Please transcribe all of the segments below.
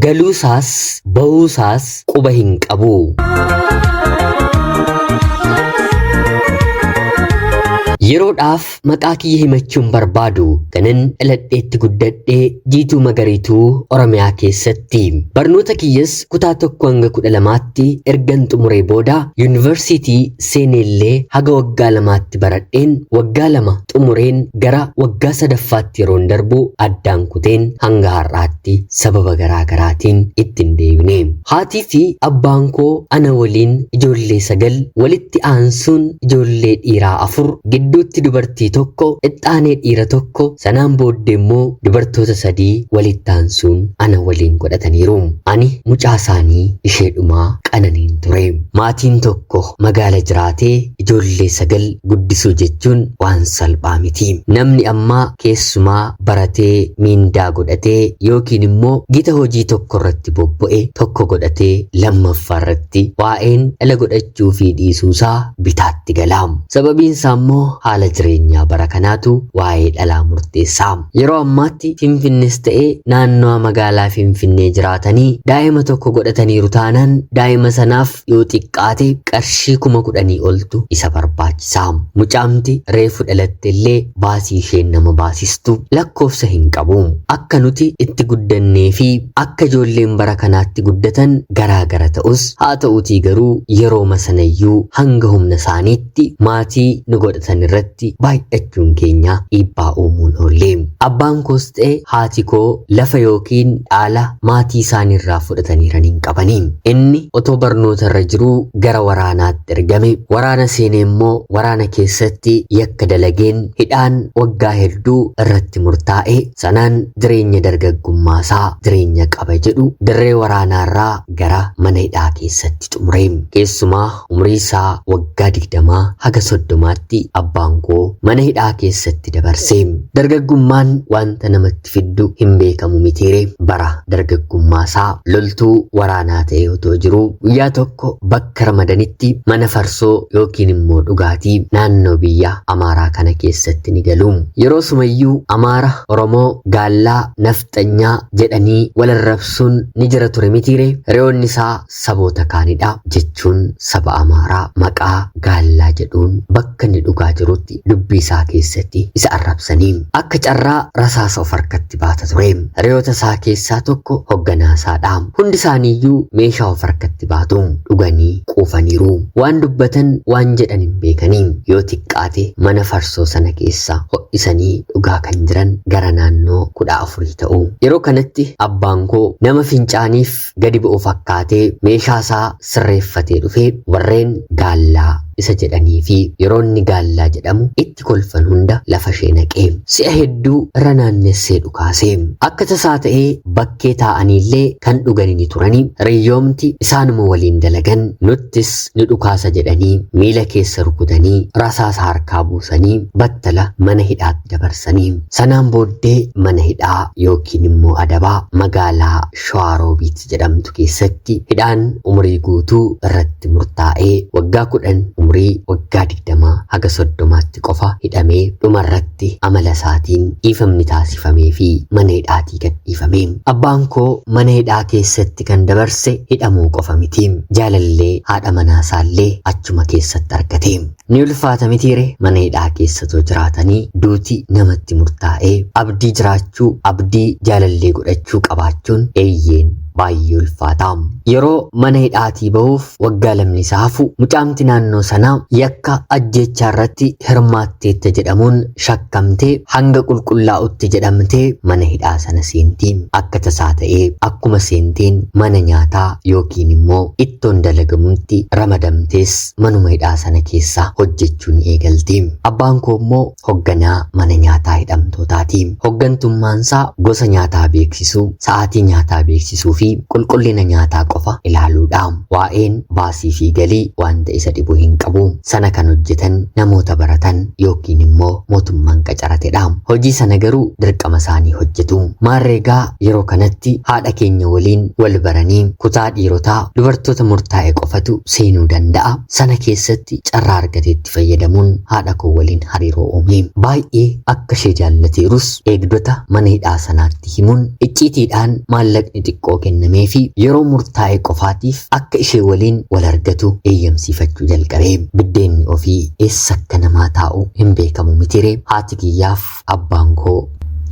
Galuusaas bahuusaas quba hin qabu. Yeroodhaaf maqaa kiyya himachuu hin barbaadu. Kanan dhaladheetti guddadhe Jiituu Magariituu Oromiyaa keessatti. Barnoota kiyyas kutaa 1 hanga 12tti ergan xumuree booda yuunivarsiitii seeneellee haga waggaa lamaatti baradheen waggaa lama xumureen gara waggaa sadaffaatti yeroon darbu addaan kuteen hanga har'aatti sababa garaa garaatiin itti hin deebine. Haatii fi abbaan koo ana waliin ijoollee 9 walitti aansuun ijoollee dhiiraa 4, gidduutti dubartii tokko, ixxaanee dhiira tokko, sanaan booddee immoo dubartoota 3 walitti aansuun ana waliin godhataniiru. Ani mucaa isaanii ishee dhumaa Qananiin ture. Maatiin tokko magaala jiraatee ijoollee 9 guddisuu jechuun waan salphaa miti. Namni ammaa keessumaa baratee miindaa godhatee yookiin immoo gita hojii tokko irratti bobbo'e tokko godhatee lammaffaa irratti waa'een dhala godhachuu fi dhiisuusaa bitaatti gala. Sababiinsaa immoo haala jireenyaa bara kanaatu waa'ee dhalaa murteessa. Yeroo ammaatti Finfinnes ta'e naannawa magaalaa Finfinnee jiraatanii daa'ima tokko godhataniiru taanaan daa'ima sanaaf yoo xiqqaate qarshii 10,000 oltu isa barbaachisa. Mucaamti reefu dhalatte illee baasii isheen nama baasistu lakkoofsa hin qabu. Akka nuti itti guddannee fi akka ijoolleen bara kanaatti guddatan garaa gara ta'us haa ta'uutii garuu yerooma sanayyuu hanga humna isaaniitti maatii nu godhatan irratti baay'achuun keenya dhiibbaa uumuun oolle. Abbaan koos ta'e haati koo lafa yookiin dhaala maatii isaaniirraa fudhataniiran hin qabani. Inni otoo barnoota irra jiruu gara waraanaatti ergame. Waraana seenee immoo waraana keessatti yakka dalageen hidhaan waggaa hedduu irratti murtaa'e. Sanaan jireenya dargaggummaasaa jireenya qaba jedhu dirree waraanaarraa gara mana hidhaa keessatti xumure. Keessumaa umrii isaa waggaa 20 haga 30tti abbaan koo mana hidhaa keessatti dabarse. Dargaggummaan wanta namatti fiddu hin beekamu mitiire bara dargaggummaasaa loltuu waraanaa ta'ee otoo jiruu guyyaa tokko bakka ramadanitti mana farsoo yookiin immoo dhugaatii naannoo biyya Amaaraa kana keessatti ni galu. Yeroo sumayyuu Amaara, Oromoo, Gaallaa, Nafxanyaa jedhanii wal arrabsuun ni jira ture mitiire hiriyoonni isaa saboota kaanidha jechuun saba Amaaraa maqaa Gaallaa jedhuun bakka inni dhugaa jirutti dubbii isaa keessatti isa arrabsanii. Akka carraa rasaasa of harkatti baata ture. Hiriyoota isaa keessaa tokko hogganaa isaadha. Hundi isaaniiyyuu meeshaa of harkatti baatu. Dhuganii quufaniiru. Waan dubbatan waan jedhan hin beekanii. Yoo xiqqaate mana farsoo sana keessa ho'isanii dhugaa kan jiran gara naannoo 14 ta'u. Yeroo kanatti abbaan koo nama fincaaniif gadi ba'u fakkaatee meeshaa isaa sirreeffatee dhufee warreen gaallaa isa jedhanii fi yeroo inni gaallaa jedhamu itti kolfan hunda lafa ishee naqe. Si'a hedduu irra naannessee dhukaase. Akka tasaa ta'ee bakkee taa'aniillee kan dhugani ni turani. Riyyoomti isaanuma waliin dalagan nuttis ni dhukaasa jedhanii miila keessa rukutanii rasaasa harkaa buusanii battala mana hidhaatti dabarsanii. Sanaan booddee mana hidhaa yookiin immoo adabaa magaalaa Shawaaroobiit jedhamtu keessatti hidhaan umurii guutuu irratti murtaa'ee waggaa 10 umurii waggaa 20 haga 30tti qofa hidhamee dhumarratti amala isaatiin dhiifamni taasifamee fi mana hidhaatii gadhiifame. Abbaan koo mana hidhaa keessatti kan dabarse hidhamuu qofa miti. Jaalallee haadha manaa isaallee achuma keessatti argate. Ni ulfaata mitiire mana hidhaa keessa otoo jiraatanii duuti namatti murtaa'ee abdii jiraachuu abdii jaalallee godhachuu qabaachuun eeyyeen baay'ee ulfaata. Yeroo mana hidhaatii bahuuf waggaa lamni isaa hafu mucaamti naannoo sanaa yakka ajjeechaa irratti hirmaatteetta jedhamuun shakkamtee hanga qulqullaa'utti jedhamtee mana hidhaa sana seenti. Akka tasaa ta'ee akkuma seenteen mana nyaataa yookiin immoo ittoon dalagamutti ramadamtees manuma hidhaa sana keessa hojjechuu ni eegalti. Abbaan koo immoo hogganaa mana nyaataa hidhamtootaati. Hoggantummaansaa gosa nyaataa beeksisuu, sa'aatii nyaataa beeksisuu fi qulqullina nyaataa qofa ilaaluudha. Waa'een baasii fi galii wanta isa dhibu hin qabu. Sana kan hojjetan namoota baratan yookiin immoo mootummaan qacaratedha. Hojii sana garuu dirqama isaanii hojjetu. Maarreegaa yeroo kanatti haadha keenya waliin wal baranii kutaa dhiirotaa dubartoota murtaa'e qofatu seenuu danda'a. Sana keessatti carraa argateetti fayyadamuun haadha koo waliin hariiroo uume. Baay'ee akka ishee jaallateerus eegdota mana hidhaa sanaatti himuun icciitiidhaan maallaqni xiqqoo kennameefi yeroo murtaa'e qofaatiif akka ishee waliin wal argatu eeyyamsiifachuu jalqabe. Biddeenni ofii eessa akka namaa taa'u hin beekamu mitiree haati kiyyaaf abbaan koo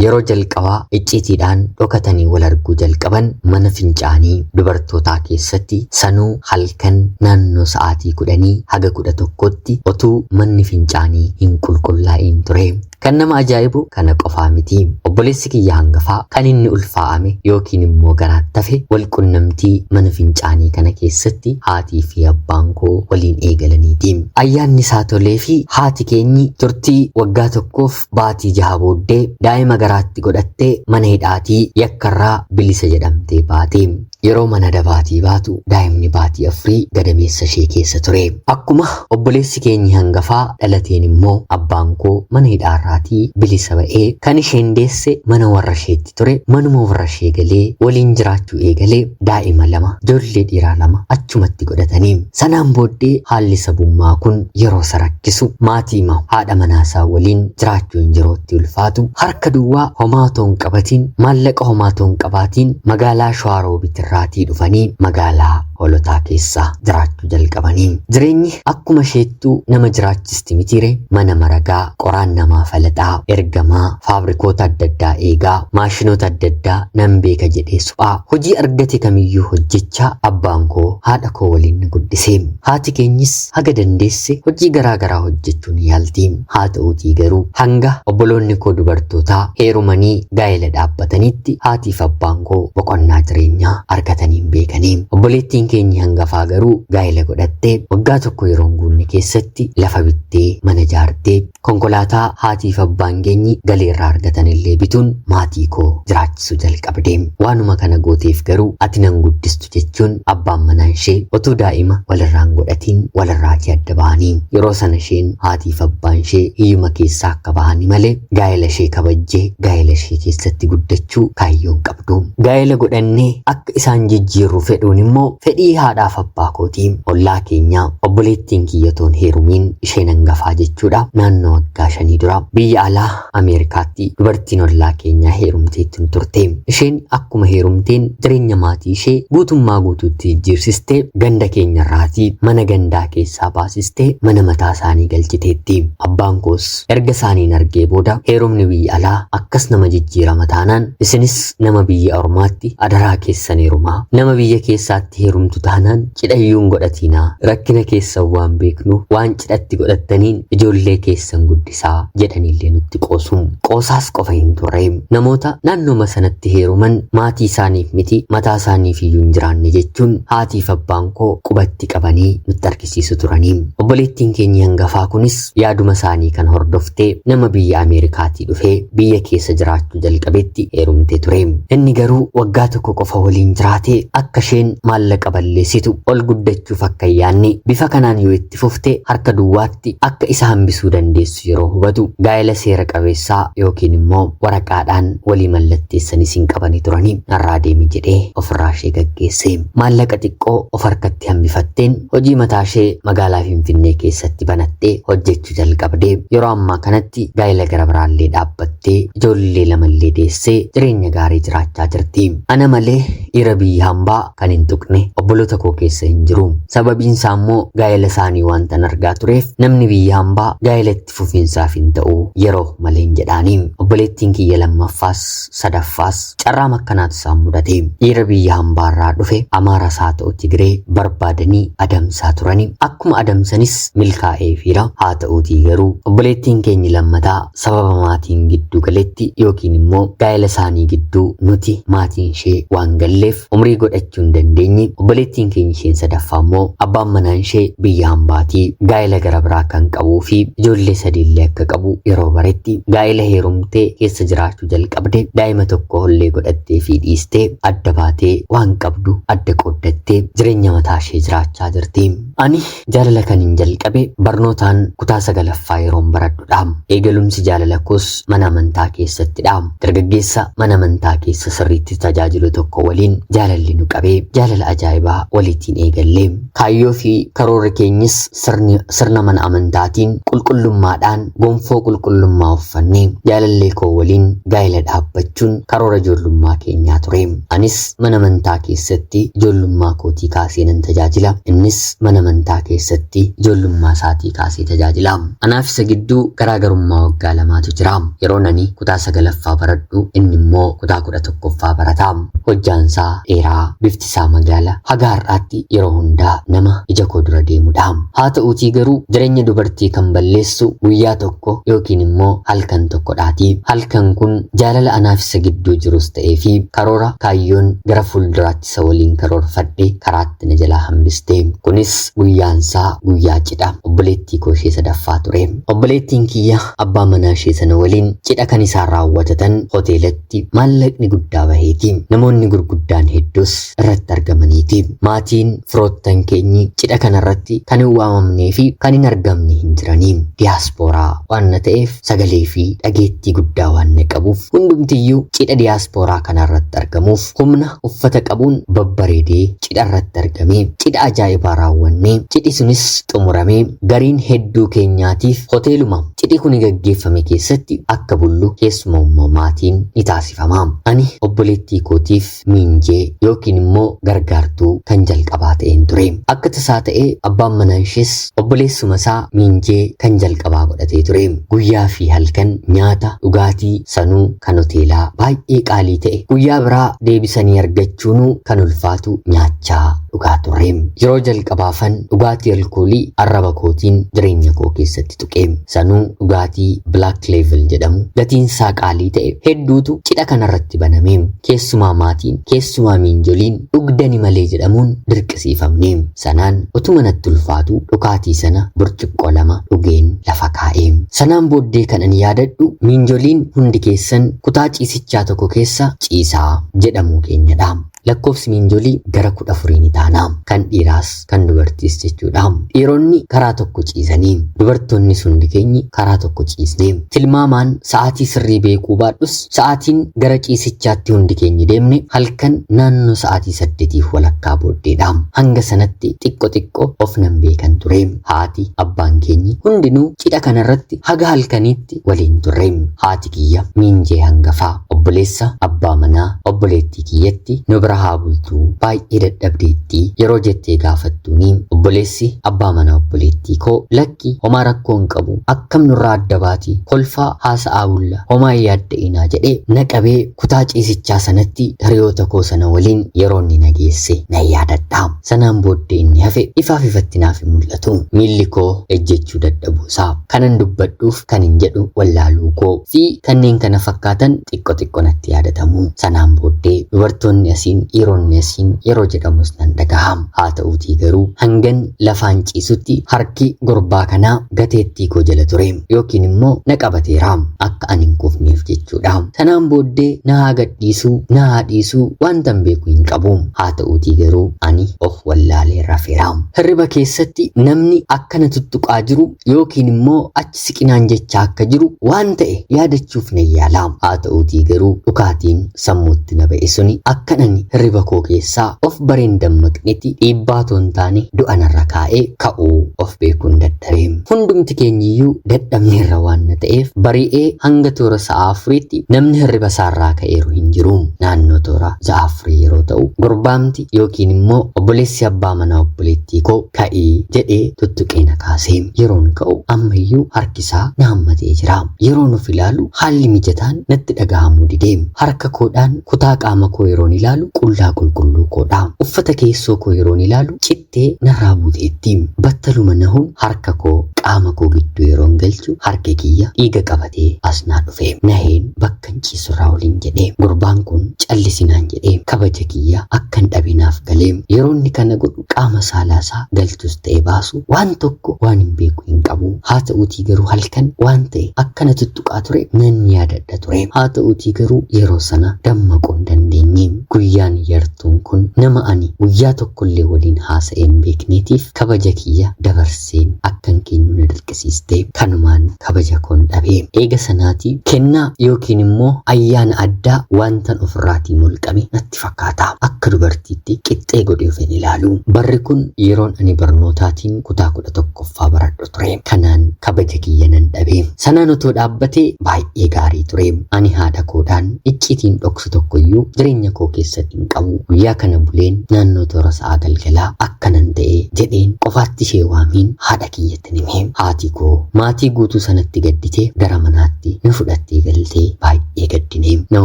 yeroo jalqabaa icciitiidhaan dhokatanii wal arguu jalqaban mana fincaanii dubartootaa keessatti sanuu halkan naannoo sa'aatii 10 haga 11tti otuu manni fincaanii hin qulqullaa'in ture. Kan nama ajaa'ibu kana qofaa miti. Obboleessi kiyya hangafaa kan inni ulfaa'ame yookiin immoo garaatti hafe wal qunnamtii mana fincaanii kana keessatti haatii fi abbaan koo waliin eegalaniiti. Ayyaanni isaa tolee fi haati keenyi turtii waggaa tokkoof baatii jaha booddee daa'ima garaatti godhattee mana hidhaatii yakkarraa bilisa jedhamtee baate. Yeroo mana dabaatii baatu daa'imni baatii afurii gadameessa ishee keessa ture. Akkuma obboleessi keenyi hangafaa dhalateen immoo abbaan koo mana hidhaarraatii bilisa ba'ee kan isheen deesse mana warra isheetti ture manuma warra ishee galee waliin jiraachuu eegalee daa'ima lama ijoollee dhiiraa lama achumatti godhatanii. Sanaan booddee haalli sabummaa kun yeroo isa rakkisu maatiima haadha manaasaa waliin jiraachuun yerootti ulfaatu harka duwwaa homaa otoo hin qabatiin maallaqa homaa otoo hin qabaatiin magaalaa Shawaaroobit irraatii dhufanii magaalaa Holotaa keessa jiraachuu jalqabanii. Jireenyi akkuma isheettuu nama jiraachisti mitiire mana maragaa, qoraan namaa falaxaa, ergamaa, faabrikoota adda addaa eegaa, maashinoota adda addaa nan beeka jedhee suphaa, hojii argate kamiyyuu hojjechaa abbaan koo haadha koo waliin nu guddise. Haati keenyis haga dandeesse hojii garaa garaa hojjechuu ni yaalti. Haa ta'uutii garuu hanga obboloonni koo dubartootaa heerumanii gaa'ela dhaabbatanitti haatiif abbaan koo boqonnaa jireenyaa argatanii hin beekani. Obboleettiin keenyi hangafaa garuu gaa'ela godhattee waggaa tokko yeroo hin guunne keessatti lafa bittee mana ijaartee konkolaataa haatiif abbaan keenyi galiirraa argatan illee bituun maatii koo jiraachisuu jalqabde. Waanuma kana gooteef garuu ati nan guddistu jechuun abbaan manaa ishee otuu daa'ima walirraa hin godhatiin walirraatii adda bahanii. Yeroo sana isheen haatiif abbaan ishee hiyyuma keessaa akka bahani malee gaa'ela ishee kabajjee gaa'ela ishee keessatti guddachuu kaayyoo hin qabdu. Gaa'ela godhannee akka isaan jijjiirru fedhuun immoo fedhii haadhaaf abbaa kooti. Ollaa keenya obboleettiin kiyya otoo hin heerumiin isheen hangafaa jechuudha naannoo waggaa shanii dura biyya alaa Ameerikaatti dubartiin ollaa keenyaa heerumteetti turte. Isheen akkuma heerumteen jireenya maatii ishee guutummaa guutuutti jijjiirsistee ganda keenyarraatii mana gandaa keessaa baasistee mana mataa isaanii galchiteetti. Abbaan koos erga isaaniin argee booda heerumni biyya alaa akkas nama jijjiirama taanaan isinis nama biyya ormaatti adaraa keessan heerumaa. Nama biyya keessaatti heerumtu taanaan cidhayyuu hin godhatiinaa. Rakkina keessan waan beeknuuf waan cidhatti godhattaniin ijoollee keessan guddisaa jedhaniillee nutti qoosu. Qoosaas qofa hin turre. Namoota naannooma sanatti heeruman maatii isaaniif miti mataa isaaniif iyyuu hin jiraanne jechuun haatiif abbaan koo qubatti qabanii nutti argisiisu turanii. Obboleettiin keenya hangafaa kunis yaaduma isaanii kan hordoftee nama biyya Ameerikaatii dhufee biyya keessa jiraachuu jalqabetti heerumte ture. Inni garuu waggaa tokko qofa waliin jiraatee akka isheen maallaqa balleessitu ol guddachuuf akka hin yaadne bifa kanaan yoo itti fufte harka duwwaatti akka isa hambisuu dandeessu yeroo hubatu gaa'ela seera qabeessaa yookiin immoo waraqaadhaan walii mallatteessanis hin qabani turanii narraa deemi jedhee ofirraa ishee gaggeesse. Maallaqa xiqqoo of harkatti hambifatteen hojii mataa ishee magaalaa Finfinnee keessatti banattee hojjechuu jalqabde. Yeroo ammaa kanatti gaa'ela gara biraallee dhaabbattee ijoollee lamallee deessee jireenya gaarii jiraachaa jirti. Ana malee dhiira biyya hambaa kan hin tuqne obboloota koo keessa hin jiru. Sababiin isaa immoo gaa'ela isaanii waantan argaa tureef namni biyya hambaa gaa'ela itti fufiinsaaf hin ta'u yeroo malee hin jedhaani. Obboleettiin kiyya lammaffaas sadaffaas carraama akkanaatu isaan mudate. Dhiira biyya hambaarraa dhufe Amaaras haa ta'u Tigree barbaadanii adamsaa turani. Akkuma adamsanis milkaa'eefiira. Haa ta'uutii garuu obboleettiin keenyi lammataa sababa maatiin gidduu galetti yookiin immoo gaa'ela isaanii gidduu nuti maatiin ishee waan galleef umrii godhachuu hin dandeenye. Obboleettiin keenya isheen sadaffaa immoo abbaan manaan ishee biyya hambaatii gaa'ela gara biraa kan qabuu fi ijoollee sadiillee akka qabu yeroo baretti gaa'ela heerumtee keessa jiraachuu jalqabde daa'ima tokko hollee godhattee fi dhiistee adda baatee waan qabdu adda qooddattee jireenya mataa ishee jiraachaa jirti. Ani jaalala kan hin jalqabe barnootaan kutaa sagalaffaa yeroon baradhudha. Eegalumsi jaalala koos mana amantaa keessattidha. Dargaggeessa mana amantaa keessa sirriitti tajaajilu tokko waliin jaalalli nu qabee jaalala ajaa'ibaa waliitiin eegalle. Kaayyoo fi karoorri keenyis Sirna mana amantaatiin qulqullummaadhaan gonfoo qulqullummaa uffannee jaalallee koo waliin gaa'ela dhaabbachuun karoora ijoollummaa keenyaa ture. Anis mana amantaa keessatti ijoollummaa kootii kaasee nan tajaajila. Innis mana amantaa keessatti ijoollummaa isaatii kaasee tajaajila. Anaaf isa gidduu garaagarummaa waggaa lamaatu jira. Yeroon ani kutaa 9ffaa baradhu inni immoo kutaa 11ffaa barata. Hojjaan isaa dheeraa, bifti isaa magaala, haga har'aatti yeroo hundaa nama ija koo dura deemudha. Haa ta'uutii garuu jireenya dubartii kan balleessu guyyaa tokko yookiin immoo halkan tokkodhaati. Halkan kun jaalala anaaf isa gidduu jirus ta'ee fi karoora kaayyoon gara fuulduraatti isa waliin karoorfadhe karaatti na jalaa hambiste. Kunis guyyaan isaa guyyaa cidha obboleettii koo ishee sadaffaa ture. Obboleettiin kiyya abbaa manaa ishee sana waliin cidha kan isaan raawwatatan hoteelatti maallaqni guddaa baheeti. Namoonni gurguddaan hedduus irratti argamaniiti. Maatiin firoottan keenyi cidha kanarratti kan hin waamamnee fi kan hin argamne hin jiranii. Diyaaspooraa waan na ta'eef sagalee fi dhageettii guddaa waan na qabuuf hundumtiyyuu cidha diyaaspooraa kanarratti argamuuf humna uffata qabuun babbareedee cidha irratti argamee cidha ajaa'ibaa raawwannee cidhi sunis xumuramee gariin hedduu keenyaatiif hoteeluma cidhi kun gaggeeffame keessatti akka bullu keessummaa maatiin ni taasifama. Ani obboleettii kootiif miinjee yookiin immoo gargaartuu kan jalqabaa ta'een ture. Akka tasaa ta'ee abbaan manaa ishees obboleessuma isaa miinjee kan jalqabaa godhatee ture. Guyyaa fi halkan nyaata dhugaatii sanuu kan hoteelaa baay'ee qaalii ta'e guyyaa biraa deebisanii argachuunuu kan ulfaatu nyaachaa dhugaa turre. Yeroo jalqabaafan dhugaatii alkoolii arraba kootiin jireenya koo keessatti tuqe. Sanuu dhugaatii Black Label jedhamu gatiin isaa qaalii ta'e hedduutu cidha kanarratti baname. Keessumaa maatiin, keessumaa miinjoliin dhugdani malee jedhamuun dirqisiifamne. Sanaan utuma natti ulfaatu dhugaatii sana burcuqqoo 2 dhugeen lafa kaa'e. Sanaan booddee kan ani yaadadhu miinjoliin hundi keessan kutaa ciisichaa tokko keessa ciisaa jedhamuu keenyadha. Lakkoofsi miinjolii gara 14 ni taana. Kan dhiiraas kan dubartiis jechuudha. Dhiironni karaa tokko ciisanii, dubartoonnis hundi keenyi karaa tokko ciisne. Tilmaamaan sa'aatii sirrii beekuu baadhus sa'aatiin gara ciisichaatti hundi keenyi deemne halkan naannoo sa'aatii 8:15 booddeedha. Hanga sanatti xiqqo xiqqo of nan beekan ture. Haati, abbaan keenyi hundinuu cidha kanarratti haga halkaniitti waliin turre. Haati kiyya miinjee hangafaa, obboleessa abbaa manaa obboleettii kiyyatti nu bira haa bultuu baay'ee dadhabdeetti yeroo jettee gaafattuuni obboleessi abbaa manaa obboleettii koo lakki homaa rakkoo hin qabu akkam nurraa adda baati kolfaa haasa'aa bulla homaa hin yaadda'inaa jedhee na qabee kutaa ciisichaa sanatti hiriyoota koo sana waliin yeroo inni na geesse nan yaadadha. Sanaan booddee inni hafe ifaaf ifatti naaf hin mul'atu. Miilli koo ejjechuu dadhabuusaa kanan dubbadhuuf kan hin jedhu wallaaluu koo fi kanneen kana fakkaatan xiqqo xiqqo natti yaadatamu. Sanaan booddee dubartoonni asiin dhiironni asiin yeroo jedhamus nan dhagaha. Haa ta'uutii garuu hangan lafaan ciisutti harki gurbaa kanaa gateettii koo jala ture yookiin immoo na qabateera akka ani hin kufneef jechuudha. Sanaan booddee na haa gadhiisuu na haa dhiisuu wanta hin beeku hin qabu. Haa ta'uutii garuu ani of wallaalee rafeera. Hirriba keessatti namni akkana tuttuqaa jiru yookiin immoo achi siqinaan jechaa akka jiru waan ta'e yaadachuuf nan yaala. Haa ta'uutii garuu dhukaatiin sammuutti na ba'e suni akka ani hirriba koo keessaa of bareen dammaqnetti dhiibbaa otoo hin taane du'a narra kaa'ee ka'uu of beekuun dadhabe. Hundumti keenyiyyuu dadhabneerra waan na ta'eef bari'ee hanga toora sa'a 4tti namni hirriba isaarraa ka'eeru hin jiru. Naannoo toora sa'a 4 yeroo ta'u gurbaamti yookiin immoo obboleessi abbaa manaa obboleettii koo ka'ii jedhee tuttuqee na kaase. Yeroon ka'u ammayyuu harkisaa na hammatee jira. Yeroon of ilaalu haalli mijataan natti dhagahamuu dide. Harka koodhaan kutaa qaama koo yeroon ilaalu qullaa qulqulluu koodha. Uffata keessoo koo yeroon ilaalu cittee narraa buuteetti. Battaluma nahuun harka koo qaama koo gidduu yeroon galchu harki kiyya dhiiga qabatee as naa dhufe. Naheen bakka hin ciisurraa waliin jedhee gurbaan kun callisinaan jedhee kabaja kiyya akkan dhabinaaf galee yeroo inni kana godhu qaama saalaasaa galchus ta'e baasu waan tokko waan hin beeku hin qabu. Haa ta'uutii garuu halkan waan ta'e akkana tuttuqaa ture nan yaadadha ture. Haa ta'uutii garuu yeroo sana dammaquu hin dandeenye. Guyyaan yartuun kun Nama ani guyyaa tokkollee waliin haasa'ee hin beekneetiif kabaja kiyya dabarseen akkan kennu na dirqisiiste. Kanumaan kabaja koon dhabe. Eega sanaatii kennaa yookiin immoo ayyaana addaa wantan ofirraatii mulqame natti fakkaata. Akka dubartiitti qixxee godhee of hin ilaalu. Barri kun yeroon ani barnootaatiin kutaa 11ffaa baradhu ture. Kanaan kabaja kiyya nan dhabe. Sanaan otoo dhaabbatee baay'ee gaarii ture. Ani haadha koodhaan icciitiin dhoksu tokkoyyuu jireenya koo keessatti hin qabu. Guyyaa kana buleen naannoo toora sa'aa galgalaa akkanan ta'e jedheen qofaatti ishee waamiin haadha kiyyatti hime. Haati koo maatii guutuu sanatti gadditee gara manaatti na fudhattee galtee baay'ee gaddine. Na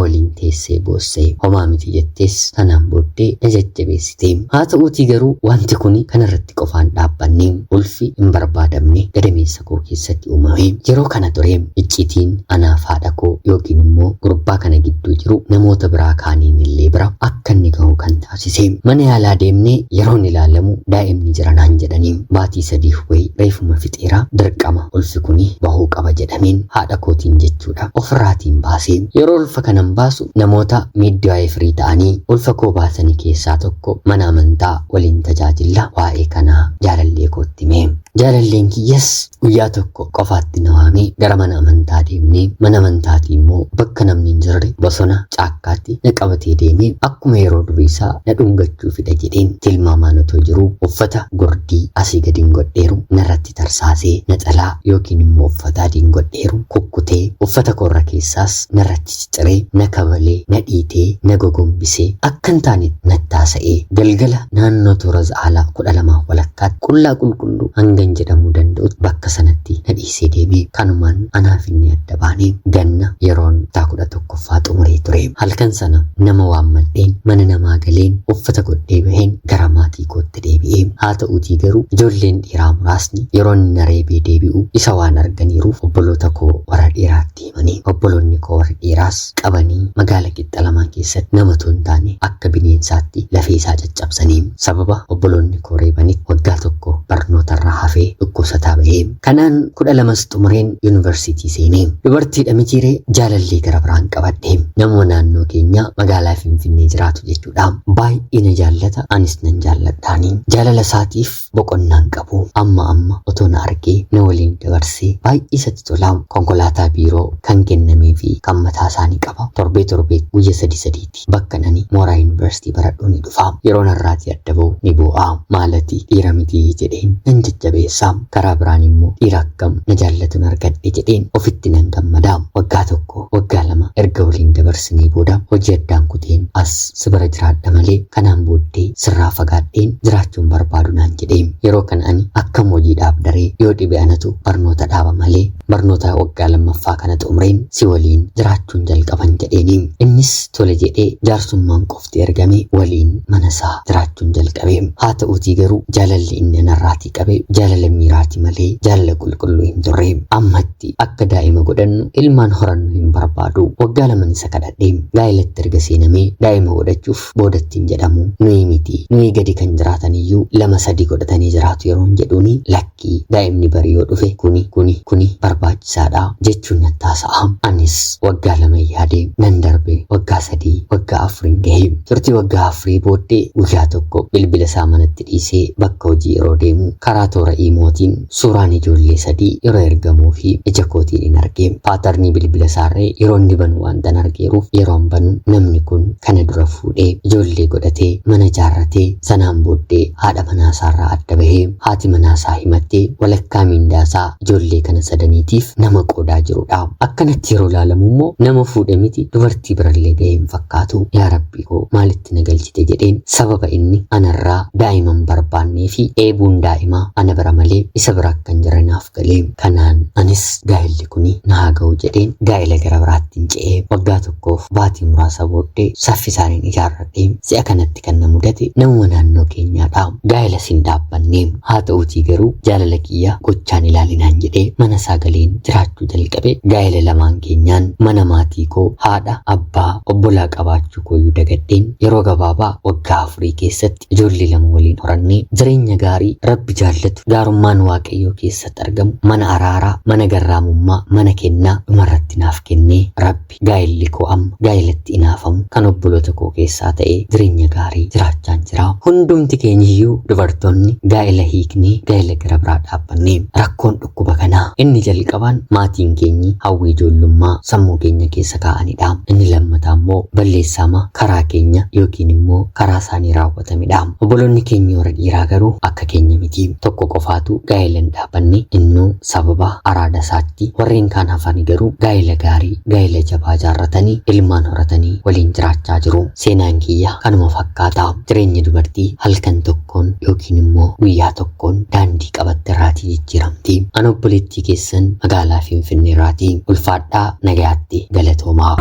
waliin teessee boossee homaa miti jettees sanaan booddee na jajjabeessite. Haa ta'uutii garuu wanti kun kanarratti qofaan dhaabbanne. Ulfi hin barbaadamne gadameessa koo keessatti uumame. Yeroo kana ture icciitiin anaaf haadha koo yookiin immoo gurbaa kana gidduu jiru namoota biraa kaaniin illee bira akka inni gahu kan taasise. Mana yaalaa deemnee yeroon ilaalamu daa'imni jira naan jedhanii baatii 3 wayii reefuma fixeera, dirqama ulfi kuni bahuu qaba jedhameen haadha kootiin jechuudha ofirraatiin baasee. Yeroo ulfa kanan baasu namoota miidiyaayifirii ta'anii ulfa koo baasanii keessaa tokko mana amantaa waliin tajaajilla waa'ee kanaa jaalallee kootti hime. Jaalalleen kiyyas guyyaa tokko qofaatti na waamee gara mana amantaa deemnee, mana amantaatii immoo bakka namni hin jirre bosona caakkaatti na qabatee deemee akkuma yeroo durii isaa na dhungachuu fidha jedheen tilmaamaan otoo jiruu uffata gordii asii gadiin godheeru narratti tarsaasee, naxalaa yookiin immoo uffata adiin godheeru kukkutee, uffata korra keessaas narratti cicciree, na kabalee, na dhiitee, na gogombisee akka hin taane nattaasa'ee galgala naannoo toora za'aalaa 12 walakkaatti qullaa qulqulluu hangan jedhamuu danda'utti bakka sanatti na dhiisee deemee. Kanumaan anaaf inni adda baanee. Ganna yeroon kutaa 11ffaa xumuree ture. Halkan sana nama waammadheen mana namaa galeen uffata godhee baheen gara maatii kootti deebi'ee. Haa ta'uutii garuu ijoolleen dhiiraa muraasni yeroo inni na reebee deebi'u isa waan arganiiruuf obboloota koo warra dhiiraatti himanii, obboloonni koo warri dhiiraas qabanii magaala qixxalamaa keessatti nama otoo hin taane akka bineensaatti lafee isaa caccabsanii, sababa obboloonni koo reebanitti waggaa tokko barnootarraa hafee dhukkubsataa bahee. Kanaan 12s xumureen yuunivarsiitii seenee. Dubartiidha mitiiree, jaalallee gara biraan qabadhe. Nama naannoo keenyaa magaalaa Finfinnee jiraatu jechuudha. Baay'ee na jaallata, anis nan jaalladhaani. Jaalala isaatiif boqonnaan qabu. Amma amma otoo na argee na waliin dabarsee baay'ee isatti tola. Konkolaataa biiroo kan kennamee fi kan mataa isaanii qaba. Torbee torbeetti guyya sadi sadiitti bakka ani mooraa yuunivarsiitii baradhu ni dhufa. Yeroo narraatii adda ba'u ni boo'a. Maalati dhiira mitii jedheen nan jajjabeessa. Karaa biraan immoo dhiira akkam na jaallatuun argadhe jedheen ofitti nan gammada. Waggaa tokko waggaa lama erga waliin dabarsinee booda hojii addaan kuteen as si bira jiraadha malee kanaan booddee sirraa fagaadheen jiraachuun barbaadu naan jedhe. Yeroo kana ani akkam hojii dhaabdaree, yoo dhibe anatu barnoota dhaaba malee barnoota waggaa lammaffaa kana xumureen si waliin jiraachuun jalqaban jedheeni. Innis tole jedhee jaarsummaan qofti ergame waliin mana isaa jiraachuun jalqabe. Haa ta'uutii garuu jaalalli inni anarraatii qabe jaalala miiraati malee jaalala qulqulluu hin turre. Ammatti akka daa'ima godhannu ilmaan horannu hin barbaadu. Waggaa laman isa kadhadhe. Gaa'elatti erga seenamee daa'ima godhachuuf boodatti hin jedhamu. Nuyi miti nuyi gadi kan jiraatan iyyuu lama sadii godhatanii jiraatu yeroon jedhuuni, lakkii, daa'imni bari yoo dhufe kuni kuni kuni barbaachisaadha jechuun nattaasa'a. Anis waggaa lama yaade nan darbe, waggaa 3, waggaa afuriin gahe. Turtii waggaa afurii booddee guyyaa tokko bilbila isaa manatti dhiisee bakka hojii yeroo deemu karaa toora iimootiin suuraan ijoollee sadii yeroo ergamuu fi ija kootiin hin arge. Paatarnii bilbila isaarree yeroo inni banu waan argeeruuf yeroon banu namni kun kana dura fuudhee ijoollee godhatee mana ijaarratee sanaan booddee haadha manaa isaarraa adda bahee, haati manaa isaa himattee walakkaa miindaasaa ijoollee kana sadaniitiif nama qoodaa jirudha. Akkanatti yeroo ilaalamu immoo nama fuudhe miti, dubartii birallee gahee hin fakkaatu. Yaa Rabbii koo, maalitti na galchite jedheen, sababa inni anarraa daa'ima hin barbaannee fi dheebuun daa'imaa ana bira malee isa bira akka hin jirre naaf galee. Kanaan anis gaa'elli kuni na haa ga'u jedheen gaa'ela gara biraatti hin ce'ee. Waggaa tokkoof baatii muraasa booddee saffisaaniin ijaarradhe. Si'a kanatti kan na mudate namuma naannoo keenyaadha. Gaa'ela sin dhaabbanne. Haa ta'uutii garuu jaalala kiyya gochaan ilaalinaan jedhee mana isaa galeen jiraachuu jalqabe. Gaa'ela lamaan keenyaan mana maatii koo, haadha, abbaa, obbolaa qabaachuu kooyyuu dagadheen yeroo gabaabaa waggaa afurii keessatti ijoollee lama waliin horannee jireenya gaarii Rabbi jaallatu, gaarummaan Waaqayyoo keessatti argamu, mana araaraa, mana garraamummaa, mana kennaa dhumarratti naaf kennee Rabbi gaa'elli koo amma gaa'elatti inaafamu kan obboloota koo keessaa ta'ee jireenya gaarii jiraachaan jira. Hundumti keenyiyyuu dubartoonni gaa'ela hiiknee gaa'ela gara biraa dhaabbanne. Rakkoon dhukkuba kanaa inni jalqabaan maatiin keenyi hawwii ijoollummaa sammuu keenya keessa kaa'anidha. Inni lammataa immoo balleessaama karaa keenya yookiin immoo karaa isaanii raawwatamedha. Obboloonni keenya warra dhiiraa garuu akka keenya miti. Tokko qofaatu gaa'ela hin dhaabanne, innuu sababa araada isaatti. Warreen kaan hafani garuu gaa'ela gaarii, gaa'ela jabaa jaarratanii ilmaan horatanii waliin jiraachaa jiru. Seenaan kiyya kanuma fakkaata. Jireenya dubartii halkan tokkoon yookiin immoo guyyaa tokkoon daandii qabatte irraatii jijjiiramti. An obboleettii keessan magaalaa Finfinnee irraatii. Ulfaadhaa, nagayaatti, galatoomaa.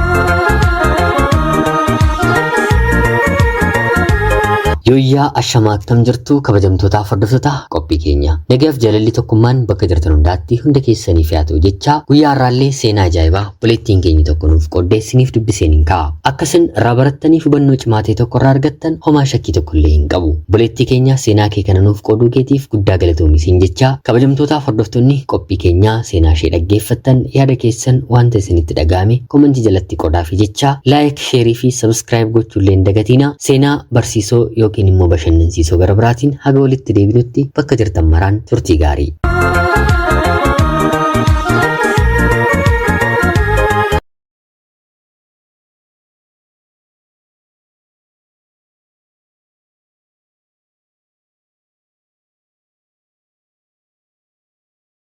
Yooyyaa, ashamaa, akkam jirtu kabajamtootaaf hordoftoota qophii keenya? Nagaaf jaalalli tokkummaan bakka jirtan hundaatti hunda keessaniif haa ta'u jecha, guyyaa har'aallee seenaa ajaa'ibaa obboleettiin keenya tokko nuuf qooddee isiniif dubbiseen hin ka'a. Akka isin irraa barattaniif hubannoo cimaa ta'e tokko irraa argattan homaa shakkii tokko illee hin qabu. Obboleettii keenya, seenaa kee kana nuuf qooduu keetiif guddaa galatoomi siin jecha, kabajamtootaaf hordoftoonni qophii keenyaa seenaa ishee dhaggeeffattan yaada keessan wanta isinitti dhaga'ame komentii jalatti qoodaafi jecha, like, share fi subscribe gochuullee hin dagatiina. Seenaa barsiisoo yookiin immoo bashannansiisoo gara biraatiin haga walitti deebinutti bakka jirtan maraan turtii gaarii.